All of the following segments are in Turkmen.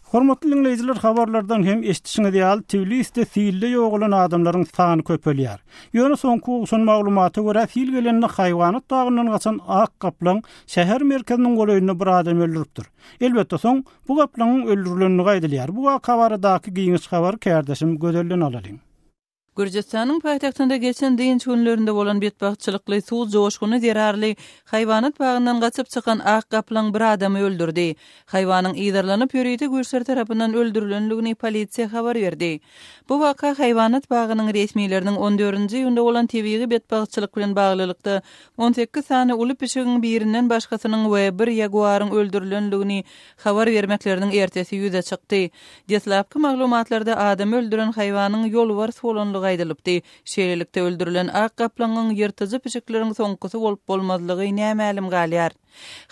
Hormatly diňleýjiler habarlardan hem eşidişiňiz ýaly Tbilisde silde ýogalan adamlaryň sany köpelýär. Ýöne soňky gowşan maglumata görä sil gelende haýwanat bagyndan gaçan ak gaplaň şäher merkeziniň golaýynda bir adamy öldüripdir. Elbetde soň bu gaplaňyň öldürilendigi aýdylýar. Bu waka baradaky giňiş habary kärdeşim Gözelden alalyň. Gürjüstanyň paýtagtynda geçen dynç günlerinde bolan betbagtçylykly suw joşguny zerarly haýwanat bagyndan gaçyp çykan ak gaplaň bir adamy öldürdi. Haýwanyň yzarlanyp ýörite güýçler tarapyndan öldürilendigini polisiýa habar berdi. Bu waka haýwanat bagynyň resmileriniň on dördünji iýunda bolan tebigy betbagtçylyk bilen baglylykda 18 sany uly pişigiň birinden başgasynyň we bir ýaguaryň öldürilendigini habar bermekleriniň ertesi ýüze çykdy. Deslapky maglumatlarda adamy öldüren haýwanyň ýolbars bolandygy aýdylypdy. Şeýlelikde, öldürilen ak gaplaňyň ýyrtyjy pişikleriň soňkusy bolup-bolmazlygy nämälim galýar.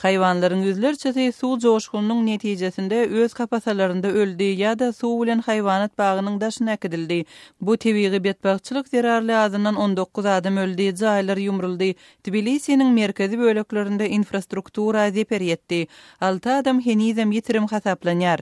Haýwanlaryň ýüzlerçesi suw joşgunynyň netijesinde öz kapasalarynda öldi ýa-da suw bilen haýwanat bagynyň daşyna äkidildi. Bu tebigy betbagtçylyk zerarly azyndan 19 adam öldi, jaýlar ýumruldy, Tbilisiniň merkezi böleklerinde infrastruktura zeper ýetdi. Alty adam henizem ýitirim hasaplanýar.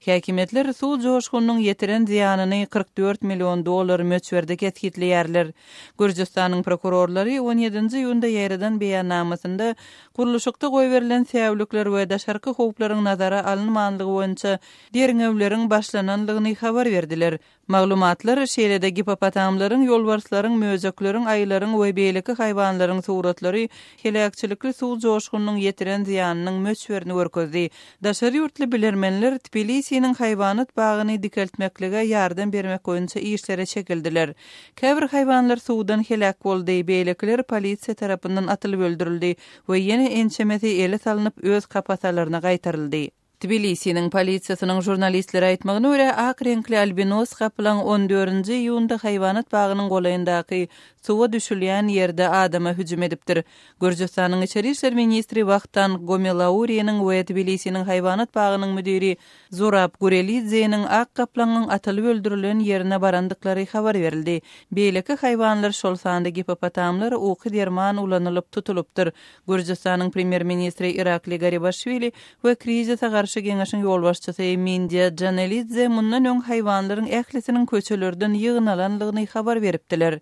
Häkimiýetler suw joşgunynyň ýetiren zyýanyny 44 million dollar möçberde kesgitleýärler. Gürjüstanyň prokurorlary on ýedinji iýunda ýaýradan beýannamasynda gurluşykda goýberilen säwlikler we daşarky howplaryň nazara alynmanlygy boýunça derňewleriň başlananlygyny habar berdiler. Maglumatlar, şeýle-de gipopotamlaryň, ýolbarslaryň, möjekleriň, aýylaryň we beýleki haýwanlaryň suratlary heläkçilikli suw joşgunynyň ýetiren zyýanynyň möçberini görkezdi. Daşary ýurtly bilermenler Tbilisiniň haýwanat bagyny dikeltmeklige ýardam bermek boýunça işlere çekildiler. Käbir haýwanlar suwdan heläk boldy, beýlekiler polisiýa tarapyndan atylyp öldürildi we ýene ençemesi ele salnyp öz kapasalaryna gaýtaryldy. Tbilisiniň polisiýasynyň žurnalistlere aýtmagyna görä, ak reňkli albinos gaplaň on dördünji iýunda haýwanat bagynyň golaýyndaky suwa düşülýän ýerde adama hüjüm edipdir. Gürjüstanyň içeri işler ministri Wahtang Gomelauriniň we Tbilisiniň haýwanat bagynyň müdiri Zurab Gurelidzeniň ak gaplaňyň atylyp öldürilen ýerine barandyklary habar berildi. Beýleki haýwanlar, şol sanda gipopotamlar uky derman ulanylyp tutulypdyr. Gürjüstanyň premýer-ministri Irakli Garibaşwili we Krizise garşy geňeşiň ýolbaşçysy Mindiýa Janelidze mundan öň haýwanlaryň ählisiniň köçelerden ýygnalandygyny habar beripdiler.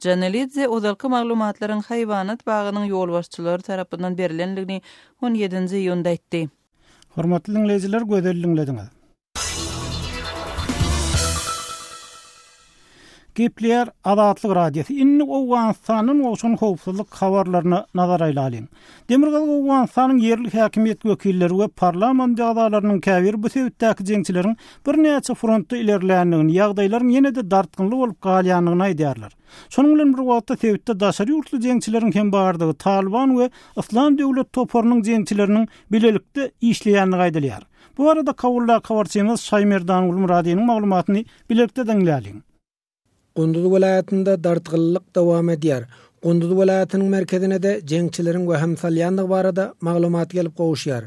Janelidze ozalky maglumatlaryň haýwanat bagynyň ýolbaşçylary tarapyndan berlendigini on ýedinji iýunda aýtdy. Hormatly diňleýjiler gözel diňlediňiz. Gepleýär Azatlyk Radiosy. Indi Owganystandan gowşan howpsuzlyk habarlaryna nazar aýlalyň. Demirgazyk Owganystanyň ýerli häkimiýet wekilleri we parlament agzalarynyň käbiri bu sebitdäki jeňçileriň birnäçe frontda ilerländigini, ýagdaýlaryň ýene-de dartgynly bolup galýandygyny aýdýarlar. Şonuň bilen bir wagtda sebitde daşary ýurtly jeňçileriň hem bardygy, Talyban we Yslam döwlet toparynyň jeňçileriniň bilelikde işleýändigi aýdylýar. Bu barada Kabuldaky habarçymyz Şaýmerdan Gulmyradynyň maglumatyny bilelikde diňläliň. Gunduz welaýatynda dartgynlylyk dowam edýär. Gunduz welaýatynyň merkezine-de jeňçileriň wehim salýandygy barada maglumat gelip gowuşýar.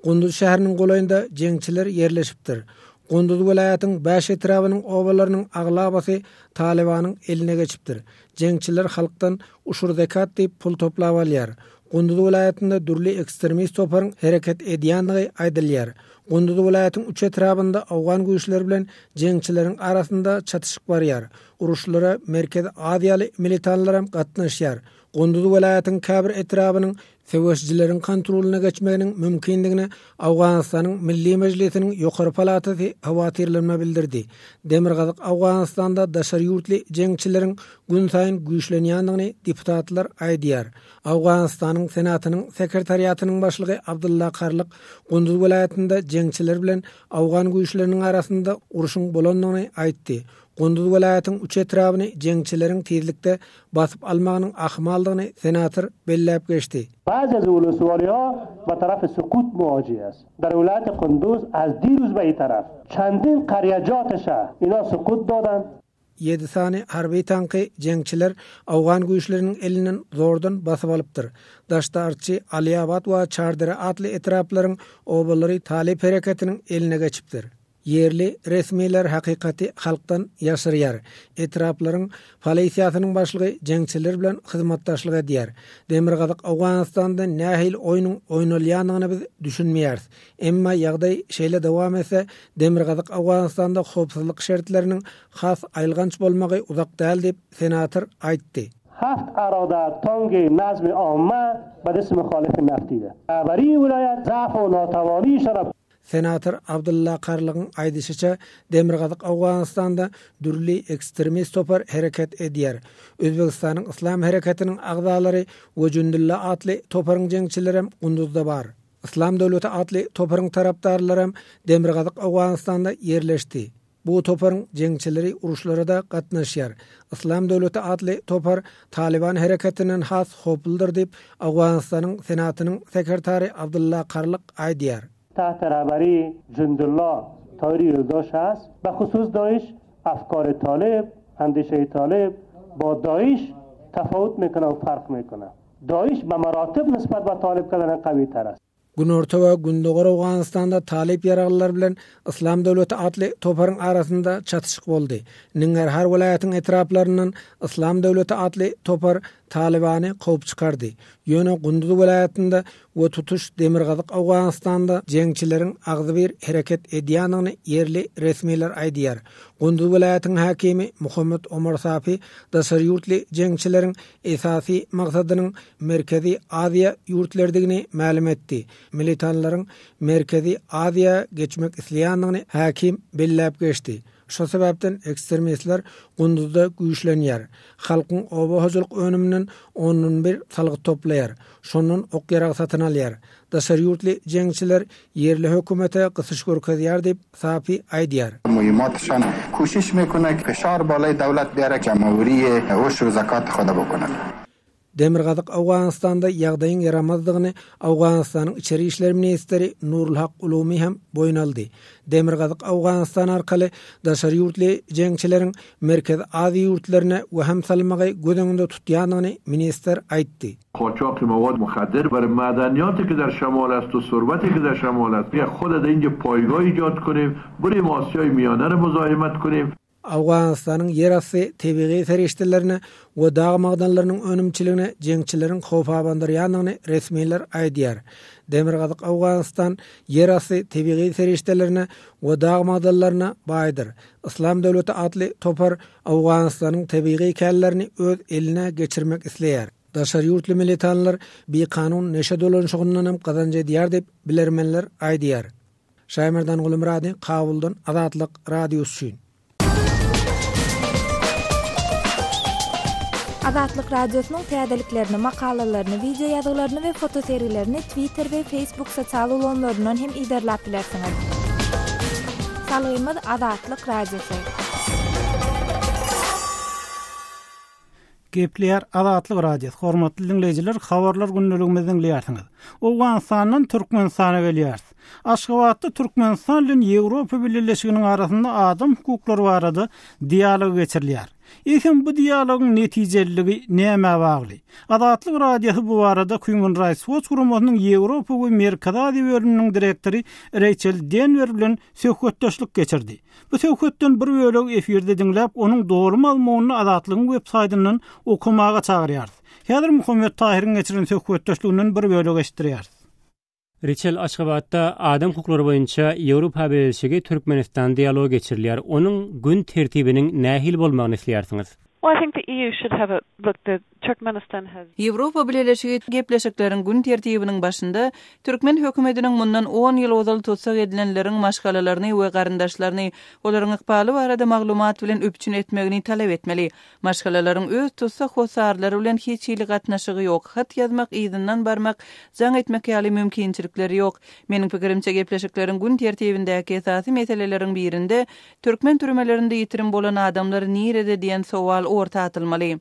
Gunduz şäheriniň golaýynda jeňçiler ýerleşipdir. Gunduz welaýatyň bäş etrabynyň obalarynyň aglabasy Talybanyň eline geçipdir. Jeňçiler halkdan uşur-zekat diýip pul toplap alýar. Gunduz welaýatynda dürli ekstremist toparyň hereket edýändigi aýdylýar. Gunduz welaýatyň üç etrabynda owgan güýçleri bilen jeňçileriň arasynda çatyşyk barýar. Uruşlara Merkezi Aziýaly militanlaram gatnaşýar. Gunduz welaýatyň käbir etrabynyň söweşijileriň kontrolyna geçmeginiň mümkindigine Owganystanyň Milli Mejlisiniň ýokary palatasy howatyrlanma bildirdi. Demirgazyk Owganystanda daşary ýurtly jeňçileriň günsaýyn güýçlenýändigini deputatlar aýdýar. Owganystanyň Senatynyň Sekretariatynyň başlygy Abdylla Karlyk Gunduz welaýatynda jeňçiler bilen owgan güýçleriniň arasynda urşuň bolandygyny aýtdy. Gunduz welaýatyň üç etrabyny jeňçileriň tizlikde basyp almagynyň ahmaldygyny senator belläp geçdi. بعضی از ولسوالیها به طرف سقوط مواجه است در ولایت قندوز از دیروز به این طرف چندین قریه اینا سقوط دادند. Ýedi sany harby tanky jeňçiler owgan güýçleriniň elinden zordan basyp alypdyr. Daşda-Arçy, Alyabad we Çardere atly etraplaryň obalary talyp hereketiniň eline geçipdir. Ýerli resmiler hakykaty halkdan ýaşyrýar. Etraplaryň polisiýasynyň başlygy jeňçiler bilen hyzmatdaşlyk edýär. Demirgazyk Owganystanda nähili oýnuň oýnalýandygyna biz düşünmeýäris. Emma ýagdaý şeýle dowam etse, Demirgazyk Owganystanda howpsuzlyk şertleriniň has aýylganç bolmagy uzak däl diýip, senator aýtdy. Haft arada tangi nazmi amma ba dest mukhalif naftide. Rahbari wilayat zaf u natawani şana. Senator Abdylla Karlygyň aýdyşyça, Demirgazyk Owganystanda dürli ekstremist topar hereket edýär. Özbegistanyň Yslam hereketiniň agzalary we Jundullah atly toparyň jeňçilerem Gunduzda bar. Yslam döwleti atly toparyň tarapdarlaram Demirgazyk Owganystanda ýerleşdi. Bu toparyň jeňçileri uruşlara-da gatnaşýar. Yslam döwleti atly topar Talyban hereketinden has howpludyr diýip, Owganystanyň Senatynyň sekretary Abdylla Karlyk aýdýar. Tahta rahbari Jundullah Toiri ýoldaş has, be husus Daiş, afkar Talib, andişe Talib bo Daiş tafawut mekone we fark mekone. Daiş be maratib nisbat be Talib kadaran qawi tar ast. Günorta we Gündogar Owganystanda talyp ýaraglylar bilen Yslam döwleti atly toparyň arasynda çatyşyk boldy. Ningarhar welaýatyň etraplaryndan Yslam döwleti atly topar Talybany kowup çykardy. Ýöne Gunduz welaýatynda we tutuş Demirgazyk Owganystanda jeňçileriň agzybir hereket edýändigini ýerli resmiler aýdýar. Gunduz welaýatyň häkimi Muhammet Omar Safi daşary ýurtly jeňçileriň esasy maksadynyň Merkezi Aziýa ýurtlarydygyny mälim etdi. Militanlaryň Merkezi Aziýa geçmek isleýändigini häkim belläp geçdi. Şo sebäpden ekstremistler Gunduzda güýçlenýär. Halkyň oba hojalyk önüminden ondan bir salgyt toplaýar. Şondan ok-ýarag satyn alýar. Daşary ýurtly jeňçiler ýerli hökümete gysyş görkezýär diýip, Safi aýdýar. Muhimmatşan kuşiş mekune fişar balay dawlat biýare jamawriye uşr zakat hoda bokunat. Demirgazyk Owganystanda ýagdaýyň ýaramazdygyny Owganystanyň içeri işler ministri Nurulhak Ulumi hem boýun aldy. Demirgazyk Owganystan arkaly daşary ýurtly jeňçileriň Merkezi Aziýa ýurtlaryna wehim salmagy göz öňünde tutýandygyny ministr aýtdy. Kaçaky mawad muhaddir bar madaniýaty ki der şemal ast we surweti ki der şemal ast biýa huda de inje paýgah ijad kunim, birim Asiýaý miýane re muzahimet kunim. Owganystanyň ýerasty tebigy serişdelerine we dag magdanlarynyň önümçiligine jeňçileriň howp abandyrýandygyny resmiler aýdýar. Demirgazyk Owganystan ýerasty tebigy serişdelerine we dag magdanlaryna baýdyr. Yslam döwleti atly topar Owganystanyň tebigy känlerini öz eline geçirmek isleýär. Daşary ýurtly militanlar bikanun neşe dolanyşygyndan hem gazanç edýär diýip, bilermenler aýdýar. Şaýmerdan Gulumyrady, Kabuldan Azatlyk Radiosy üçin. Azatlyk Radiosynyň täzeliklerini, makalalaryny, wideo ýazgylaryny we fotosergilerini Twitter we Facebook sosial ulgamlaryndan hem yzarlap bilersiňiz. Salgymyz Azatlyk Radiosy. Gepleýär Azatlyk Radiosy, hormatly diňleýjiler, habarlar gündeligimizi diňleýärsiňiz. Owganystandan Türkmenistana gelýäris. Aşgabatda Türkmenistan bilen Ýewropa Bileleşiginiň arasynda adam hukuklary barada dialog geçirilýär. Eýsem bu dialogyň netijeliligi nämä bagly? Azatlyk Radiosy bu barada Human Rights Watch guramasynyň Ýewropa we Merkezi Aziýa bölüminiň direktory Reýçel Denwer bilen söhbetdeşlik geçirdi. Bu söhbetden bir bölegi efirde diňläp, onuň doly mazmunyny Azatlygyň web saýtyndan okamaga çagyrýarys. Häzir Muhammet Tahyryň geçiren söhbetdeşliginden bir bölek eşitdirýäris. Riçel, Aşgabatda adam hukuklary boýunça Ýewropa Bileleşigi Türkmenistan dialogy geçirilýär. Onuň gün tertibiniň nähili bolmagyny isleýärsiňiz? Well, I think the EU should have a look, the Turkmenistan has. Ýewropa Bileleşigi gepleşikleriň gün tertibiniň başynda türkmen hökümetiniň mundan on ýyl ozal tussag edilenleriň maşgalalaryny we garyndaşlaryny olaryň ykbaly barada maglumat bilen üpjün etmegini talap etmeli. Maşgalalaryň öz tussag hossarlary bilen hiç hili gatnaşygy ýok, hat ýazmak, yzyndan barmak, jaň etmek ýaly mümkinçilikleri ýok. Meniň pikirimçe, gepleşikleriň gün tertibindäki esasy meseleleriň birinde türkmen türmelerinde ýitirim bolan adamlar nirede diýen sowal orta atylmaly.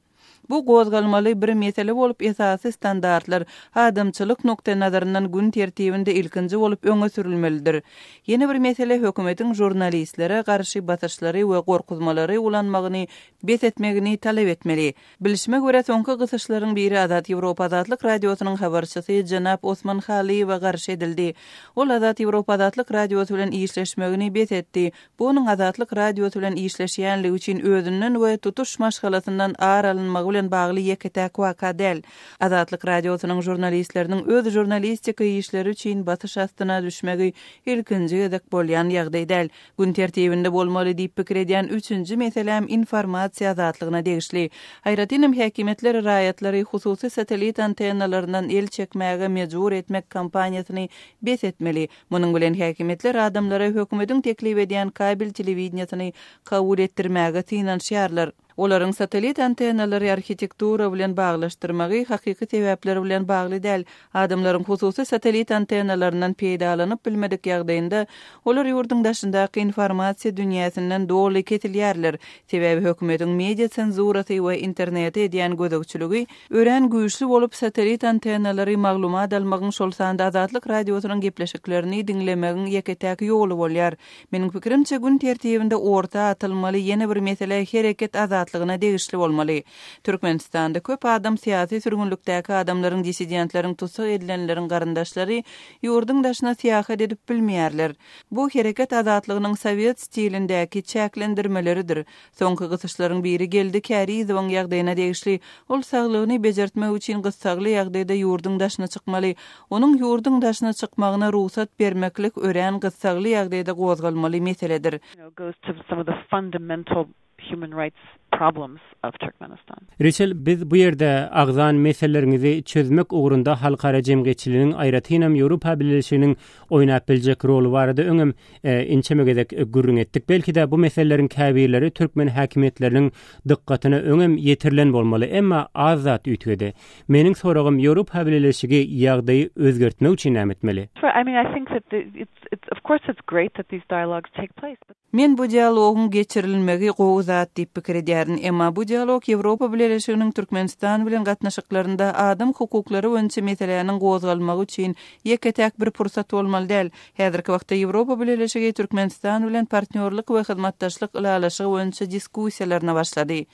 Bu gozgalmaly bir mesele bolup, esasy standartlar adamçylyk nukdaýnazaryndan gün tertibinde ilkinji bolup öňe sürülmelidir. Ýene bir mesele hökümetiň žurnalistlere garşy basyşlary we gorkuzmalary ulanmagyny bes etmegini talap etmeli. Bilşime görä, soňky gysyşlaryň biri Azat Ýewropa Azatlyk Radiosynyň habarçysy jenap Osman Halyýewe garşy edildi. Ol Azat Ýewropa Azatlyk Radiosy bilen işleşmegini bes etdi. Bu onuň Azatlyk Radiosy bilen işleşýänligi üçin özünden we tutuş maşgalasyndan ar alynmagy bilen bagly ýeke-täk waka däl. Azatlyk Radiosynyň žurnalistleriniň öz žurnalistika işleri üçin basyş astyna düşmegi ilkinji gezek bolýan ýagdaý däl. Gün tertibinde bolmaly diýip pikir edýän üçünji meseläm informasiýa azatlygyna degişli. Aýratynam häkimiýetler raýatlary hususy satellit antennalaryndan el çekmäge mejbur etmek kampaniýasyny bes etmeli. Munuň bilen häkimiýetler adamlara hökümetiň teklip edýän kabel telewideniýesini kabul etdirmäge synanyşýarlar. Olaryň satellit antennalary arhitektura bilen baglaşdyrmagy hakyky sebäpler bilen bagly däl. Adamlaryň hususy satellit antennalaryndan peýdalanyp bilmedik ýagdaýynda, olar ýurduň daşyndaky informasiýa dünýäsinden doly kesilýärler. Sebäbi hökümetiň media senzurasy we internete edýän gözegçiligi örän güýçli bolup, satellit antennalary maglumat almagyň, şol sanda Azatlyk Radiosynyň gepleşiklerini diňlemegiň ýeke-täk ýoly bolýar. Meniň pikirimçe, gün tertibinde orta atylmaly ýene bir mesele hereket azatlygyna degişli bolmaly. Türkmenistanda köp adam syýasy sürgünlikdäki adamlaryň, dissidentleriň, tussag edilenleriň garyndaşlary ýurduň daşyna syýahat edip bilmeýärler. Bu hereket azatlygynyň sowet stilindäki çäklendirmeleridir. Soňky gysyşlaryň biri Geldi Kärizowyň ýagdaýyna degişli. Ol saglygyny bejertmek üçin gyssagly ýagdaýda ýurduň daşyna çykmaly. Onuň ýurduň daşyna çykmagyna rugsat bermeklik örän gyssagly ýagdaýda gozgalmaly meseledir. Reçel, biz bu ýerde agzan meseleleriňizi çözmek ugrunda halkara jemgyýetçiliginiň, aýratynam Ýewropa Bileleşiginiň oýnap biljek roly barada öňem ençeme gezek gürrüň etdik. Belki-de, bu meseleleriň käbirleri türkmen häkimiýetleriniň dykgatyna öňem ýetirilen bolmaly, emma az zat üýtgedi. Meniň soragym, Ýewropa Bileleşigi ýagdaýy özgertmek üçin näme etmeli? Men bu dialogyň geçirilmegi gowy zat diýip pikir edýärin. Emma bu dialog Ýewropa Bileleşiginiň Türkmenistan bilen gatnaşyklarynda adam hukuklary boýunça meseläniň gozgalmagy üçin ýeke-täk bir pursat bolmaly däl. Häzirki wagtda Ýewropa Bileleşigi Türkmenistan bilen Partnýorlyk we hyzmatdaşlyk ylalaşygy boýunça diskussiýalaryna başlady.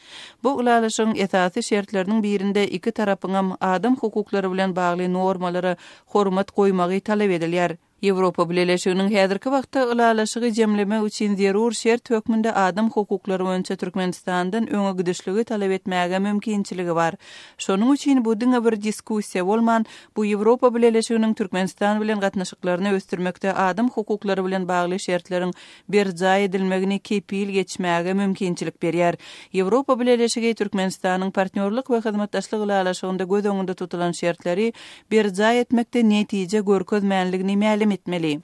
Bu ylalaşygyň esasy şertleriniň birinde iki tarapyňam adam hukuklary bilen bagly normalara hormat goýmagy talap edilýär. Ýewropa Bileleşiginiň häzirki wagtda ylalaşygy jemlemek üçin zerur şert hökmünde adam hukuklary boýunça Türkmenistandan öňe gidişligi talap etmäge mümkinçiligi bar. Şonuň üçin bu diňe bir diskussiýa bolman, bu Ýewropa Bileleşiginiň Türkmenistan bilen gatnaşyklaryny ösdürmekde adam hukuklary bilen bagly şertleriň berjaý edilmegini kepil geçmäge mümkinçilik berýär. Ýewropa Bileleşigi Türkmenistanyň Partnýorlyk we hyzmatdaşlyk ylalaşygynda göz öňünde tutulan şertleri berjaý etmekde netije görkezmänligini mälim etmeli.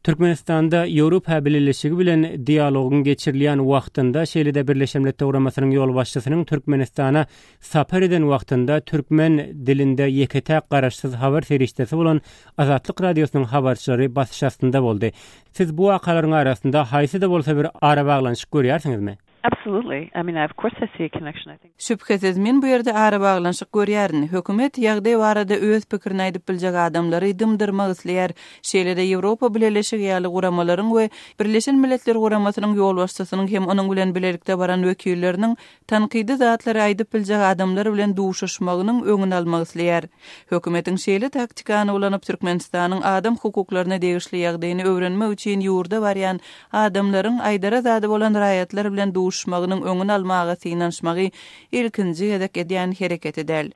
Türkmenistanda Ýewropa Bileleşigi bilen dialogyň geçirilýän wagtynda, şeýle-de Birleşen Milletler Guramasynyň ýolbaşçysynyň Türkmenistana sapar eden wagtynda türkmen dilinde ýeke-täk garaşsyz habar serişdesi bolan Azatlyk Radiosynyň habarçylary basyş astynda boldy. Siz bu wakalaryň arasynda haýsy-da bolsa bir arabaglanyşyk görýärsiňizmi? Absolutely. I mean, of course I see a connection. I think. Şübhesiz, men bu ýerde arabaglanyşyk görýärin. Hökümet ýagdaý barada öz pikirini aýdyp biljek adamlary dymdyrmak isleýär. Şeýle-de Ýewropa Bileleşigi ýaly guramalaryň we Birleşen Milletler Guramasynyň ýolbaşçysynyň hem onuň bilen bilelikde baran wekilleriniň tankydy zatlary aýdyp biljek adamlar bilen duşuşmagynyň öňüni almak isleýär. Hökümetiň şeýle taktikany ulanyp, Türkmenistanyň adam hukuklaryna degişli ýagdaýyny öwrenmek üçin ýurda barýan adamlaryň aýdara zady bolan raýatlar bilen duşuşmagynyň öňüni almaga synanyşmagy ilkinji gezek edýän hereketi däl.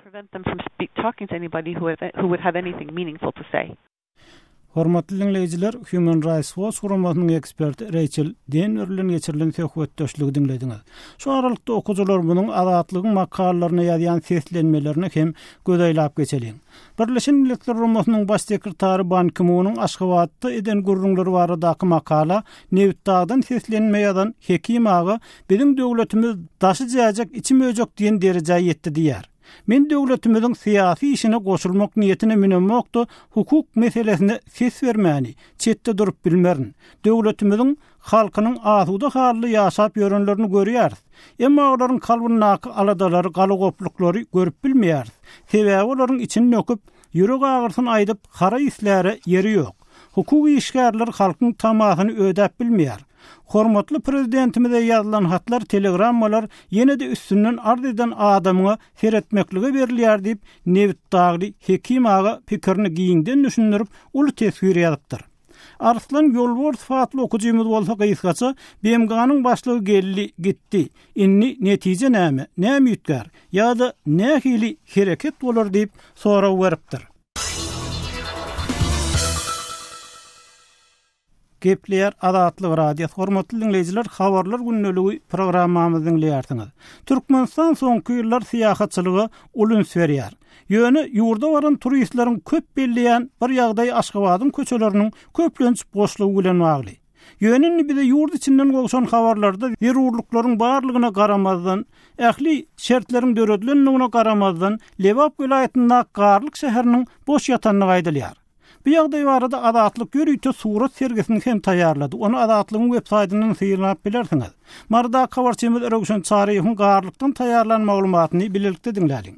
Hormatly diňleýjiler, Human Rights Watch guramasynyň eksperti Reýçel Denwer bilen geçirilen söhbetdeşligi diňlediňiz. Şu aralykda okyjylarymyzyň Azatlygyň makalalaryna ýazýan seslenmelerine hem göz aýlap geçeliň. Birleşen Milletler Guramasynyň Baş sekretary Ban Ki-munyň Aşgabatda eden gürrüňleri baradaky makala Nebitdagdan seslenme ýazan Hekim aga Biziň döwletimiz daşy jäjek, içi möjek diýen derejä ýetdi diýýär. Men döwletimiziň syýasy işine goşulmak niýetine münemok-da, hukuk meselesine ses bermäni, çetde durup bilmerin. Döwletimiziň halkynyň asuda halda ýaşap ýörenlerini görýäris. Emma olaryň kalbyndaky aladalary, galagopluklary görüp bilmeýäris. Sebäbi olaryň içini döküp, ýürek agyrsyny aýdyp, haraý isläre ýeri ýok. Hukuk işgärleri halkyň tamasyny ödäp bilmeýär. Hormatly Prezidentimize ýazylan hatlar, telegrammalar ýene-de üstünden arz eden adamyňa seretmeklige berilýär diýip, Nebitdagly Hekim aga pikirini giňden düşündirip, uly teswir ýazypdyr. Arslan Ýolbarsow atly okyjymyz bolsa gysgaça, BMG-niň başlygy geldi, gitdi. Indi netije näme, näme üýtgär ýa-da nähili hereket bolar diýip sorag beripdir. Gepleýär Azatlyk Radiosy Hormatly diňleýjiler Habarlar gündeligi programmamyzy diňleýärsiňiz. Türkmenistan soňky ýyllar syýahatçylyga uly üns berýär. Ýöne ýurda baran turistleriň köp belleýän bir ýagdaýy Aşgabadyň köçeleriniň köplenç boşlugy bilen bagly. Ýöne indi bize ýurt içinden gowşan habarlarda zerurlyklaryň barlygyna garamazdan, ähli şertleriň döredilendigine garamazdan Lebap welaýatyndaky Garlyk şäheriniň boş ýatandygy aýdylýar. Bu ýagdaý barada Azatlyk ýörite surat sergisini hem taýýarlady. Ony Azatlygyň web saýtyndan synlap bilersiňiz. Marydaky habarçymyz Röwşen Çaryýewiň Garlykdan taýýarlan maglumatyny bilelikde diňläliň.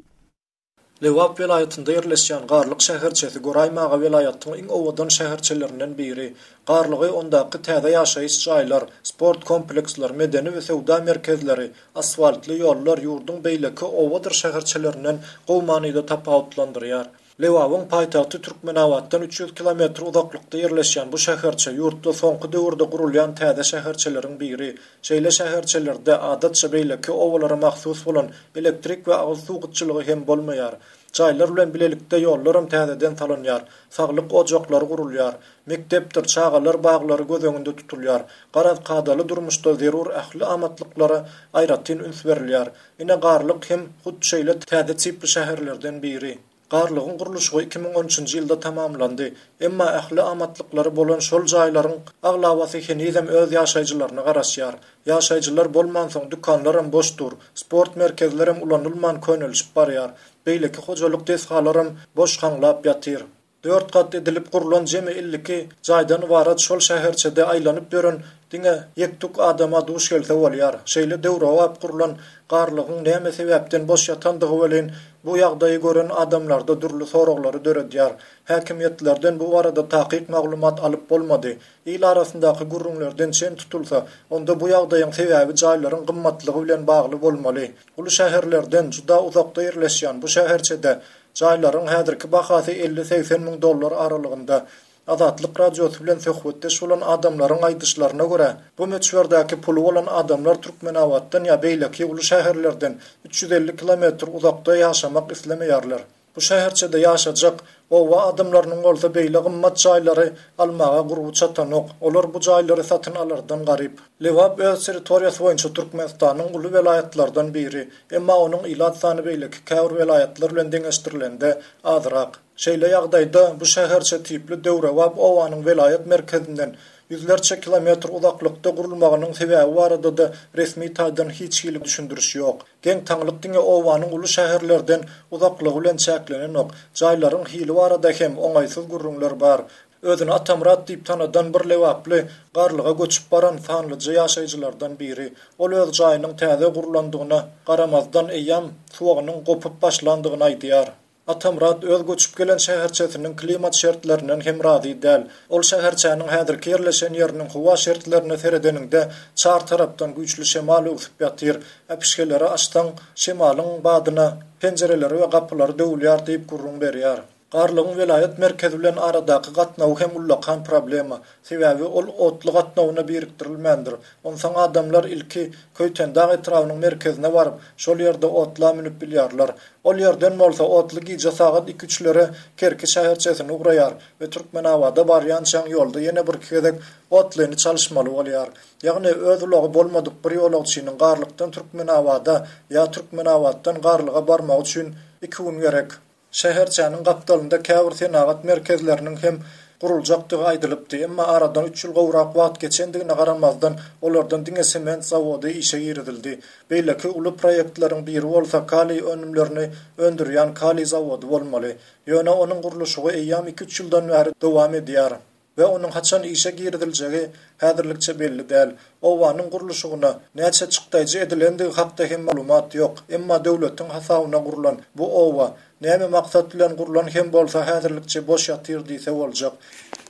Lebap welaýatynda ýerleşýän Garlyk şäherçesi göräýmäge welaýatyň iň owadan şäherçelerinden biri. Garlygy ondaky täze ýaşaýyş jaýlar, sport kompleksler, medeni we söwda merkezleri, asfaltly ýollar ýurduň beýleki obadyr şäherçelerinden gowy manyda tapawutlandyrýar. Lebabyň paýtagty Türkmenabatdan 300 kilometr uzaklykda ýerleşýän bu şäherçe ýurtda soňky döwürde gurulýan täze şäherçeleriň biri. Şeýle şäherçelerde, adatça, beýleki obalara mahsus bolan elektrik we agyz suw gytçylygy hem bolmaýar. Jaýlar bilen bilelikde ýollaram täzeden salynýar, saglyk ojaklary gurulýar, mekdepdir çagalar baglary göz öňünde tutulýar. Garaz, kadaly durmuşda zerur ähli amatlyklara aýratyn üns berilýär. Ine, Garlyk hem hut şeýle täze tipli şäherlerden biri. Garlygyň gurluşygy 2013-nji ýylda tamamlandy. Emma ähli amatlyklary bolan şol jaýlaryň aglabasy henizem öz ýaşaýjylaryna garaşýar. Ýaşaýjylar bolmansoň dükanlaram boş dur, sport merkezlerem ulanylman könelişip barýar. Beýleki hojalyk desgalaram boş haňlap ýatyr. Dört gat edilip gurlan jemi 52 jaýdan ybarat şol şäherçede aýlanyp ýören diňe ýek-tük adama duş gelse bolýar. Şeýle döwrebap gurlan garlygyň näme sebäpden boş ýatandygy welin, bu ýagdaýy gören adamlarda dürli soraglary döredýär. Häkimiýetlerden bu barada takyk maglumat alyp bolmady. Il arasyndaky gürrüňlerden çen tutulsa, onda bu ýagdaýyň sebäbi jaýlaryň gymmatlygy bilen bagly bolmaly. Uly şäherlerden juda uzakda ýerleşýän bu şäherçede Jaýlaryň häzirki bahasy 50-80 müň dollar aralygynda. Azatlyk Radiosy bilen söhbetdeş bolan adamlaryň aýdyşlaryna görä, bu möçberdäki puly bolan adamlar Türkmenabatdan ýa beýleki uly şäherlerden 350 kilometr uzakda ýaşamak islemeýärler. Bu şäherçede ýaşajak oba adamlarynyň bolsa beýle gymmat jaýlary almaga gurby çatanok, olar bu jaýlary satyn alardan garyp. Lebap öz territoriýasy boýunça Türkmenistanyň uly welaýatlardan biri, emma onuň ilat sany beýleki käbir welaýatlar bilen deňeşdirilende azrak. Şeýle ýagdaýda bu şäherçe tipli döwrebap obanyň welaýat merkezinden ýüzlerçe kilometr uzaklykda gurulmagynyň sebäbi barada-da resmi taýdan hiç hili düşündiriş ýok. Geň-taňlyk diňe obanyň uly şäherlerden uzaklygy bilen çäklenenok, jaýlaryň hili barada hem oňaýsyz gürrüňler bar. Özüni Atamyrat diýip tanadan bir lebaply Garlyga göçüp baran sanlyja ýaşaýjylardan biri. Ol öz jaýynyň täze gurlandygyna garamazdan, eýýäm suwagynyň gopup başlandygyny aýdýar. Atamyrat öz göçüp gelen şäherçesiniň klimat şertlerinden hem razy däl. Ol şäherçäniň häzirki ýerleşen ýeriniň howa şertlerine seredeniňde, çar tarapdan güýçli şemal öwsüp ýatyr. Äpişgeleri açsaň, şemalyň badyna penjireleri we gapylary döwülýär diýip gürrüň berýär. Garlygyň welaýat merkezi bilen aradaky gatnawy hem ullakan problema. Sebäbi ol otly gatnawyna birikdirilmändir. Onsoň adamlar ilki Köýtendag etrabynyň merkezine baryp, şol ýerde otla münüp bilýärler. Ol ýerden bolsa otly gije sagat iki-üçlere Kerki şäherçesine ugraýar we Türkmenabada barýançaň ýolda ýene birki gezek otlyny çalyşmaly bolýar. Ýagny öz ulagy bolmadyk bir ýolagçynyň Garlykdan Türkmenabada ýa Türkmenabatdan Garlyga barmagy üçin iki gün gerek. Şäherçäniň gapdalynda käbir senagat merkezleriniň hem guruljakdygy aýdylypdy, emma aradan üç ýyl gowrak wagt geçendigine garamazdan, olardan diňe sement zawody işe girizildi. Beýleki uly proýektleriň biri bolsa kaliý önümlerini öndürýän kaliý zawody bolmaly. Ýöne onuň gurluşygy eýýäm iki-üç ýyldan bäri dowam edýär we onuň haçan işe giriziljegi häzirlikçe belli däl. Obanyň gurluşygyna näçe çykdaýjy edilendigi hakda hem maglumat ýok. Emma döwletiň hasabyna gurlan bu oba näme maksat bilen gurlan hem bolsa häzirlikçe boş ýatyr diýse boljak.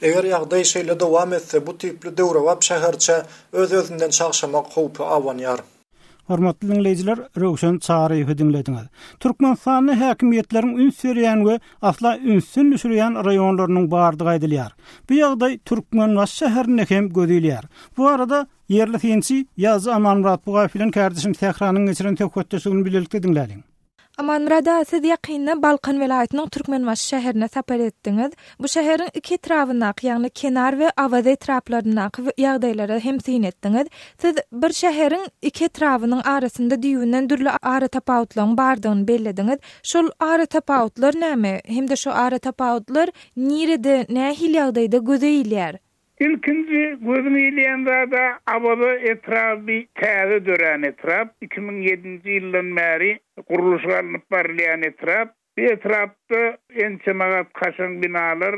Eger ýagdaý şeýle dowam etse bu tipli döwrebap şäherçä öz-özünden çagşamak howpy abanýar. Hormatly diňleýjiler, Röwşen Çaryýewi diňlediňiz. Türkmenistanda häkimiýetleriň üns berýän we asla ünsden düşürýän raýonlarynyň bardygy aýdylýar. Bu ýagdaý Türkmenbaşy şäherinde hem göz ilýär. Bu barada ýerli synçy, ýazyjy Amanmyrat Bugaýew bilen kärdeşim Sähranyň geçiren söhbetdeşligini bilelikde diňläliň. Amanmyrat aga, siz ýakynda Balkan welaýatynyň Türkmenbaşy şäherine sapar etdiňiz. Bu şäheriň iki etrabyndaky, ýagny Kenar we Awaza etraplaryndaky ýagdaýlara hem syn etdiňiz. Siz bir şäheriň iki etrabynyň arasynda düýbünden dürli aratapawutlaryň bardygyny bellediňiz. Şol aratapawutlar näme hem-de şo aratapawutlar nirede, nähili ýagdaýda göze ilýär? Ilkinji gözüňe ilýän zad-a Awaza etraby täze dörän etrap, 2007-nji ýyldan bäri gurluşyk alnyp barylýan etrap. Bu etrapda ençeme gat kaşaň binalar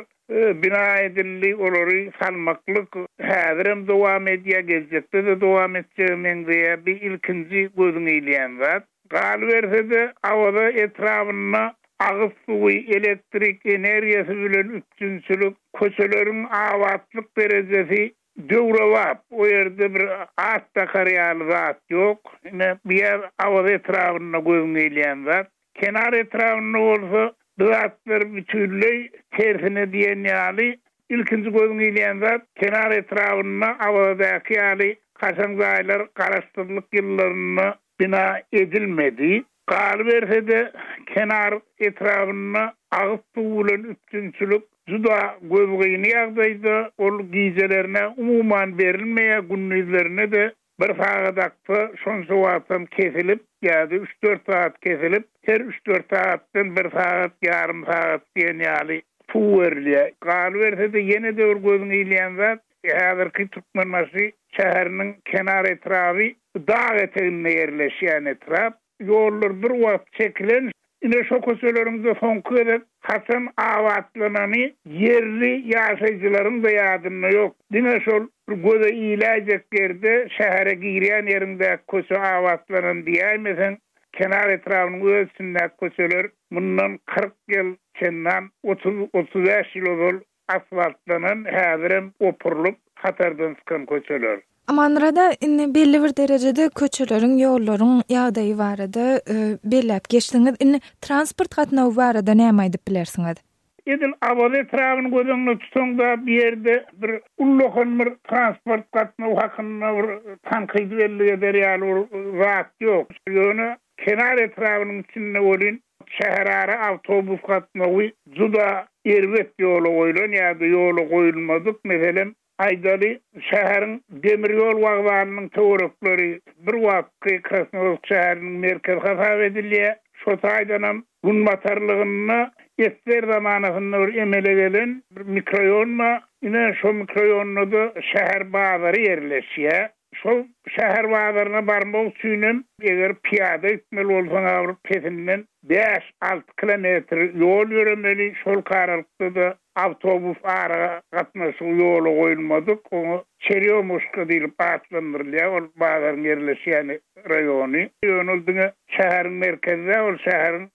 bina edildi, olary salmaklyk häzirem dowam edýär, geljekde-de dowam etjege meňzeýär. Bu ilkinji gözüňe ilýän zat. Galyberse-de, Awaza etrabynda agyz suwy, elektrik energiýasy bilen üpjünçilik, köçeleriň abatlyk derejesi döwrebap, o ýerde bir at dakar ýaly zat ýok. Ine, bu ýer Awaza etrabynda gözüňe ilýän zat. Kenar etrabynda bolsa bu zatlar bütinleý tersine diýen ýaly. Ilkinji gözüňe ilýän zat, Kenar etrabynda Awazadaky ýaly kaşaň jaýlar Garaşsyzlyk ýyllarynda bina edilmedi. Galyberse-de, Kenar etrabynda agyz suwy bilen üpjünçilik juda gözgyny ýagdaýda, ol gijelerine umuman berilmeýär, gündizlerine-de bir sagat aksa, şonça wagtam kesilip ýa-da üç-dört sagat kesilip, her üç-dört sagatdan bir sagat, ýarym sagat diýen ýaly suw berilýär. Galyberse-de, ýene-de bir gözüňe ilýän zat, Häzirki Türkmenbaşy şäheriniň Kenar etraby dag eteginde ýerleşýän etrap. Ýollar bir wagt çekilen, ine şo köçeleriň-de soňky gezek haçan abatlanany ýerli ýaşaýjylaryň-da ýadynda ýok. Diňe şol bir göze iläýjek ýerde şähere girýän ýeriňdäki köçe abatlanan diýäýmeseň, Kenar etrabynyň öz içindäki köçeler mundan 40 ýyl çendan, 30-35 ýyl ozal Asfaltlanan, häzirem opurylyp, hatardan çykan köçeler. Amanmyrat aga, indi belli bir derejede köçeleriň, ýollaryň ýagdaýy barada belläp geçdiňiz. Indi transport gatnawy barada näme aýdyp bilersiňiz? Edil Awaza etrabyny göz öňünde tutaňda bu ýerde bir ullakan bir transport gatnawy hakynda bir tankydy bellik eder ýaly bir zat ýok. Ýöne Kenar etrabynyň içinde welin şäherara awtobus gatnawy juda erbet ýola goýlan ýa-da ýola goýulmadyk. Meselem, aýdaly, şäheriň demir ýol wokzalynyň töwerekleri bir wagtky Krasnowodsk şäheriniň merkezi hasap edilýär. Şo taýdanam günbatarlygynda esger zamanasynda bir emele gelen bir mikroýon bar. Ine, şo mikroýonda-da şäher bazary ýerleşýär. Şol şäher bazaryna barmak üçinem, eger pyýada gitmeli bolsaň-a bir pesinden bäş-alty kilometr ýol ýöremeli, şol aralykda-da awtobus aragatnaşygy ýola goýulmadyk, oňa Çerýomuşka diýlip atlandyrylýar ol bazaryň ýerleşýän raýony. Ýöne ol diňe şäheriň merkezi däl, ol şäheriň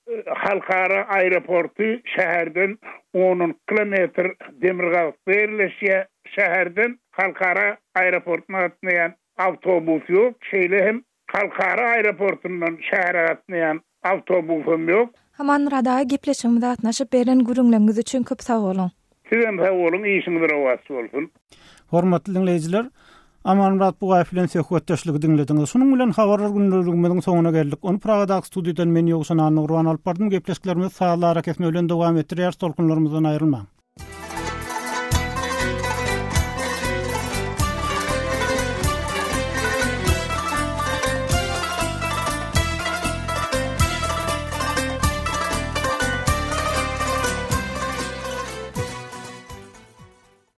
halkara aeroporty şäherden on-on iki kilometr demirgazykda ýerleşýär. Şäherden halkara aeroportuna gatnaýan awtobus ýok, şeýle hem halkara aeroportundan şähere gatnaýan awtobusam ýok. Amanmyrat aga gepleşigimize gatnaşyp beren gürrüňleriňiz üçin köp sag boluň. Sizem sag boluň işiňiz rowaç bolsun. Hormatly diňleýjiler, Amanmyrat Bugaýew bilen söhbetdeşligi diňlediňiz. Şunuň bilen Habarlar gündeligimiziň soňuna geldik. Ony Pragadaky studiýadan men Ýowşan Annagurban alyp bardym. Gepleşiklerimizi sazly arakesme bilen dowam etdirýäris. Tolkunlarymyzdan aýrylmaň.